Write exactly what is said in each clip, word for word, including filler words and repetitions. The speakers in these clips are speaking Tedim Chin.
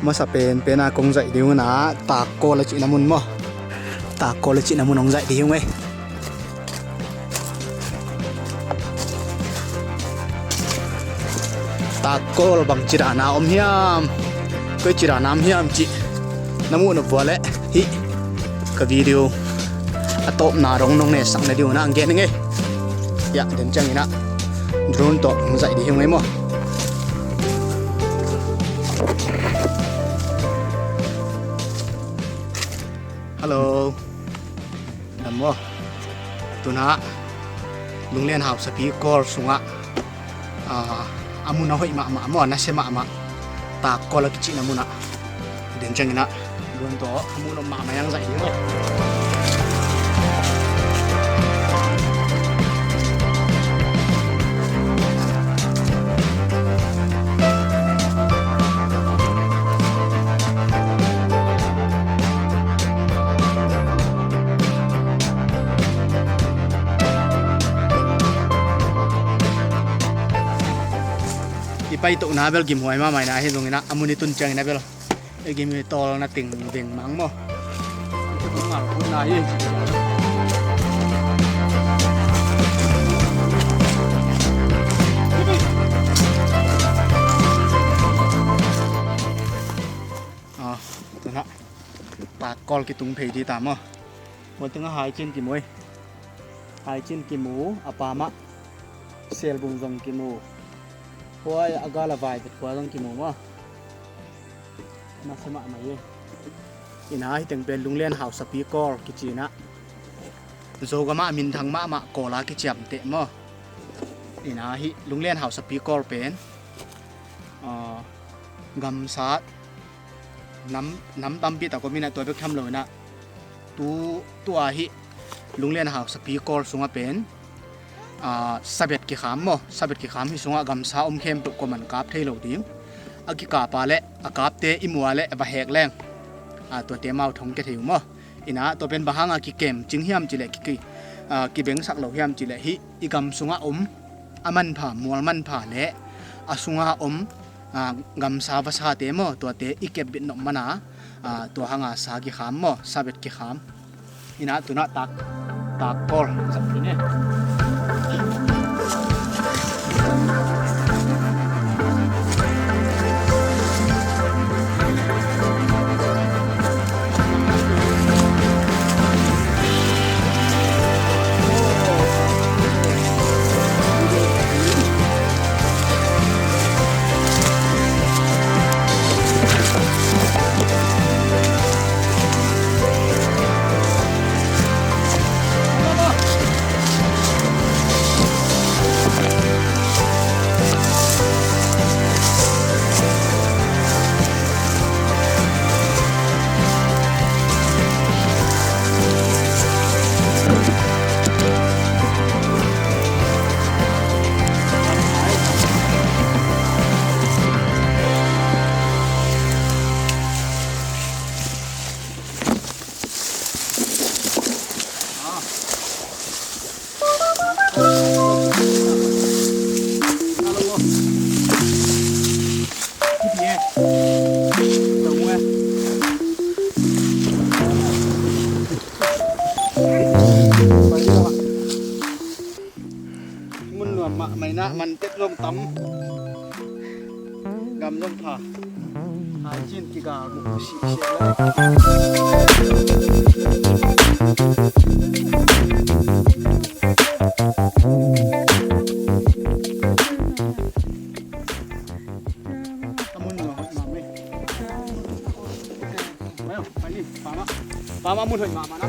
Masa penpen a kong zaih ding un ah, Takkawl a cihna mun maw? Takkawl a cihna mun hong zaih ding un ei. Takkawl bangci dan a om hiam, koici dan a om hiam cih na muh nop uh leh hih ka video a tawpna dong nong nesak na ding un ah hong gen ing ei. Hiah den ciangin ah drone tawh hong zaih ding hi ung ei maw. Hello. Lam maw. Tuna Lunglian Hausapi Kawl sungah, ah, a mun a hoih mahmah maw, a nasia mahmah, Takkawl a kicihna munah den ciangin ah drone tawh a muh nop mahmah hong zaih ding maw. I paitohna bel gimhuai mahmah in ah, ahi zongin ah a mun i tun ciangin ah bel i gim i tawlna teng veng mang maw. Ngal khutna hi. Ah, tuna Takkawl kitung phei ding ta maw. Mual tengah Haicin kimu ei. Haicin kimu, a pamah Selbung zong kimu. Huai a gal a vai vet khua zong kimu maw. Nasia mahmah ei. Ina hi teng pen Lunglian Hausapi Kawl kici in ah, Zogamah a minthang mahmah kawl a kiciamteh maw. Ina hi Lunglian Hausapi Kawl pen, ah, gamsa nam, nam tampi tak om in ah, tua bek tham lo in ah, tu, tua hi Lunglian Hausapi Kawl sungah pen, ah, sabet kikham maw, sabet kikham hi sungah gamsa om khempeuh kuaman kap thei lo ding. A kikap a leh a kapte i muh a leh va hek leng, ah, tuate amau thong kia thei uh maw. Ina tua pen bang hanga kikem cing hiam cih leh, ki, ki, ah, kibengsak lo hiam cih leh hih i gam sungah om a manpha, mual manpha leh a sunga om, ah, gamsa vasate maw, tuate i kepbit nop mana, ah, tua hanga sa kikham maw, sabet kikham. Ina tuna tak, Takkawl zak khin ei. Mun nuam mahmah in ah, man tek zong tam. Gam zong pha. Haicin kigal mu sihsiah lai. A mun nuam mahmah ei. Pamah mun hoih mahmah na.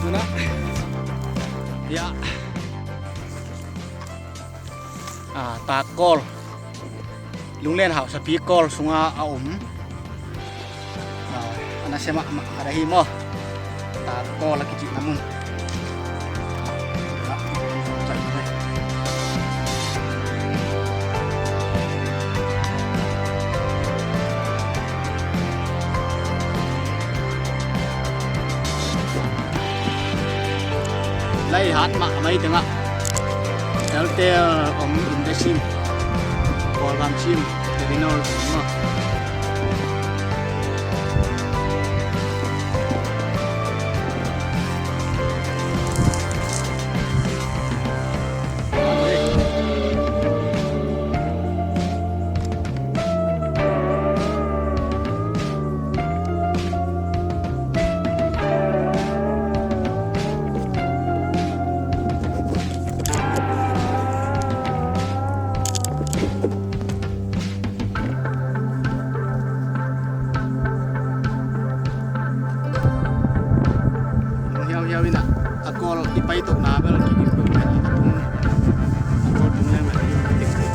Tuna, ya. Ah, Takkawl. Lunglen Hausapi Kawl sunga a om. Ah, a nasia mahmah khat ahi maw. Takkawl a kicihna mun. Lai hat mahmah i tengah. Teltel om in the sim. Kawlgam sim. Telenor sim maw. Hiauhiau in ah, a kawl i paitohna bel kikip peuhmah hi. A kawl tung leng ah i tek tek.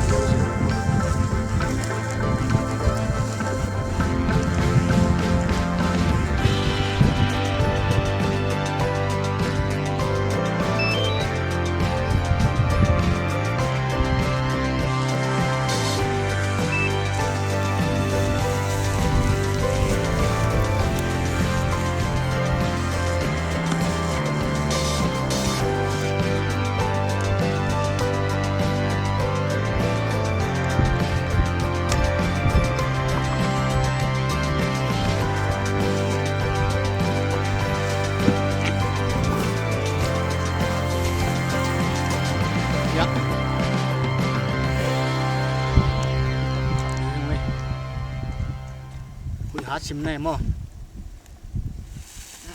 A sim na e maw?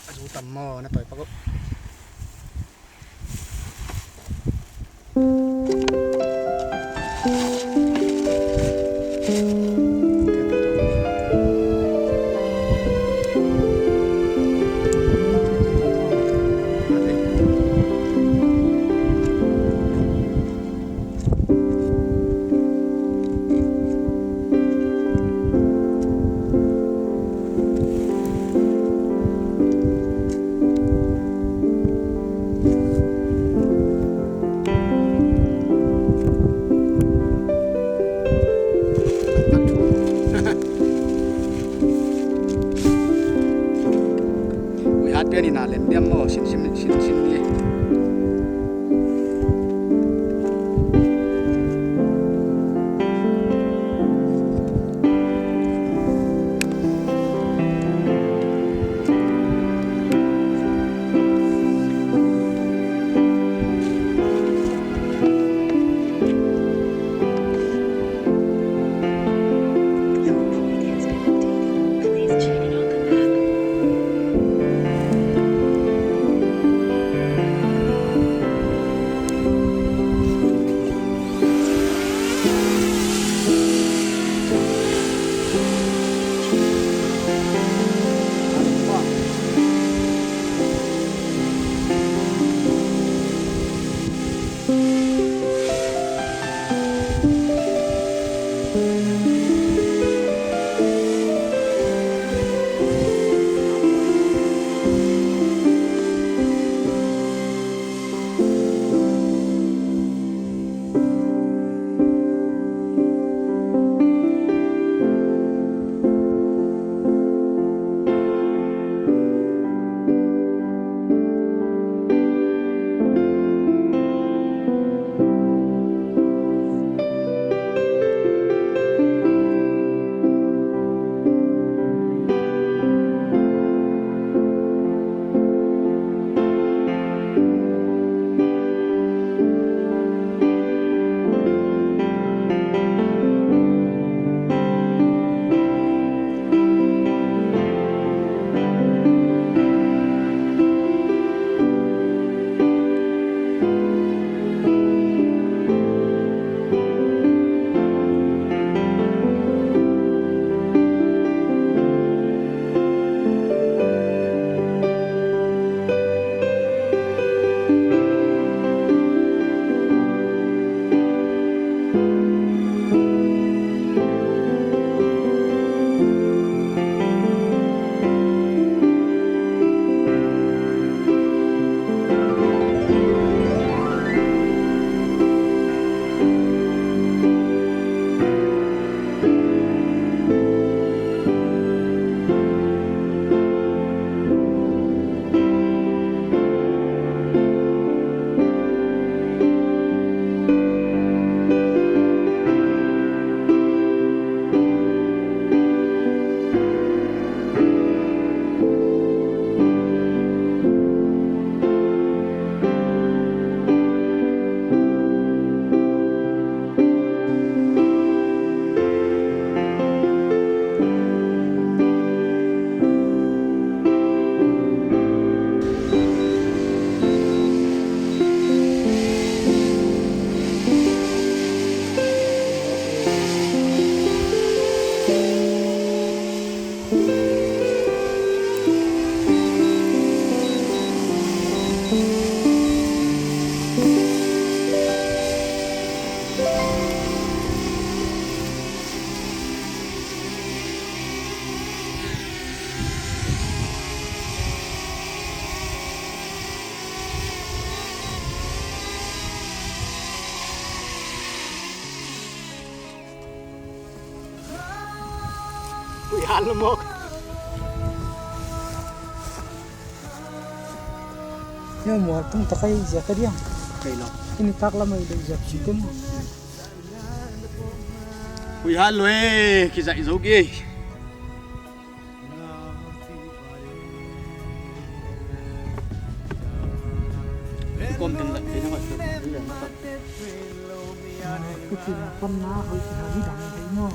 A zu tam maw, na tawi pak uh. Ui, hat pian in a len diam maw, sin, sin, sin, sin di. Ui, han lo mawk. Nia mual tung takai ziak a diang. Kei lo. Ini tak lam ai lo ziak si tem. Ui, han lo e, kizaih zo gi. Kom teng lak thei na ngai. Kucing pon na hoi hoi dam thei maw.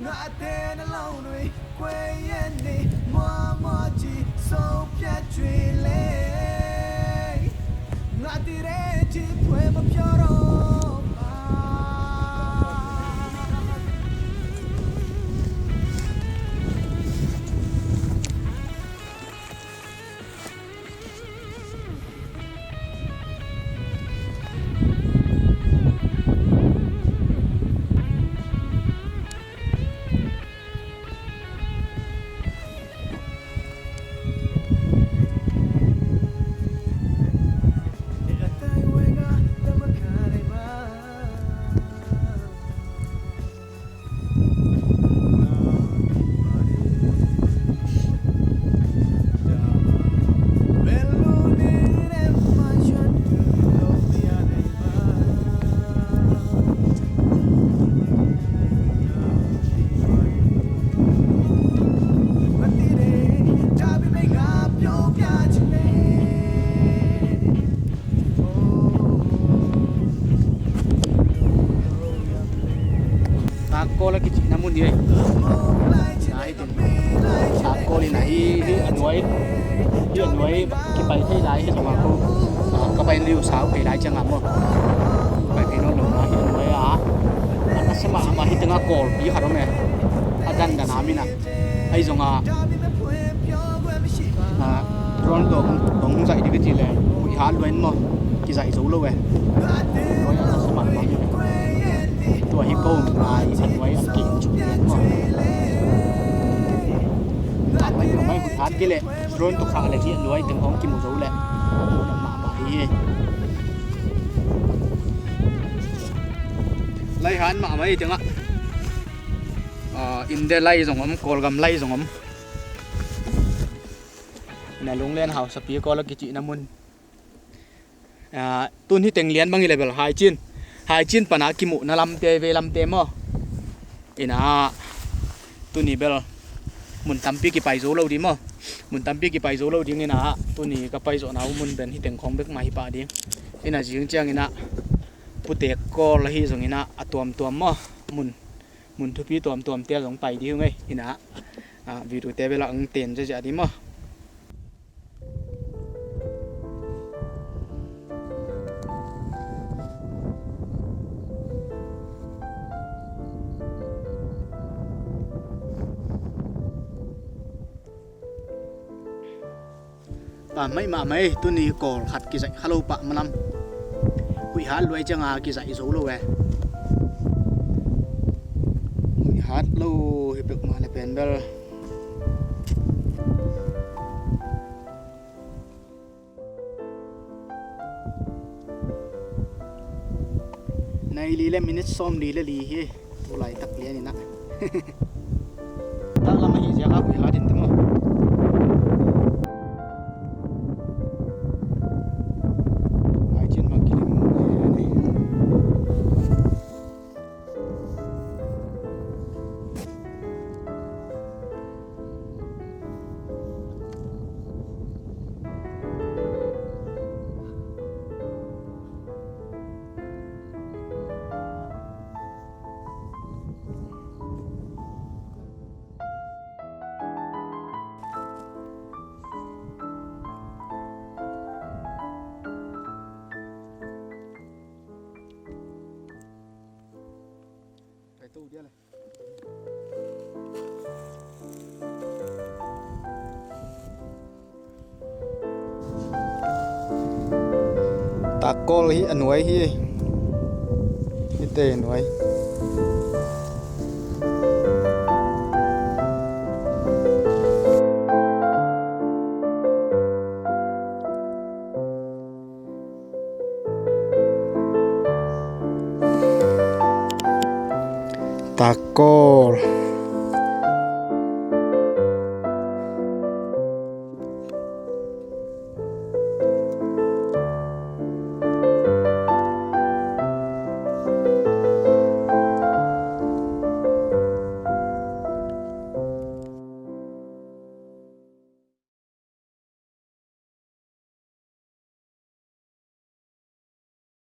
ငါအသဲနှလုံးတွေ ကွဲရက်နေ မွားမွားကြည့် ဆုံးဖြတ်တွေ့လေ ငါတည်တဲ့ ချစ်ဖွယ် မပြောတော့ပါ Takkawl a kicihna mun hi. Takkawl in ahi hi a nuai. Hi a nuai kipai thei lai hi zong a ko. Ka pai liu sau kei lai ciang a maw. Pai phei nawn lo na hi a nuai a. A nasa mahmah hi teng a kawlpi khat om e. A dandan a min a. Ahi zong a, a, drone tawh hong, tawh hong zaih ding ka cih leh, huih hat lua in maw, kizaih zo lo e. Nuai a nasa mahmah hi. Tua hi ko ngai a nuai a kihcuk ding maw. A pai lo mai huih hat kei leh, drone tawh khah leh hi a nuai teng hong kimu zo leh. Mahmah hi. Lai han mahmah hi teng ah. Ah, India lai zong om, Kawlgam lai zong om. Ina Lunglen Hausapi Kawl a kicihna mun. Ah, tun hi teng lian bang hi le bel Haicin. Haicin pana kimuhna lamte, vei lamte maw. Ina tuni bel mun tampi kipai zo lo ding maw. Mun tampi kipai zo lo ding ina tuni ka pai zawhna uh mun pen hi teng khawng bek mah hi pah ding. Ina zing ciang ina Putek Kawl ahi zong ina a tuamtuam maw. Mun mun thupi tuamtuam te zong pai ding hi ung ei. Ina, ah, video te bel ah ang ten ziahziah ding maw. Pammaih mahmah ei, tuni kawl khat kizaih kha lo pah malam. Huih hat luai cianga kizaih zo lo e. Huih hat lo hi peuhmah le pen bel. Nai li le minute sawm li le li hi. Tu laitak lian inah. Taklam ahi ziak a huih hat in te maw. Ai cian bang kilim. Takkawl hi a nuai hi. Hite a nuai. Takkawl.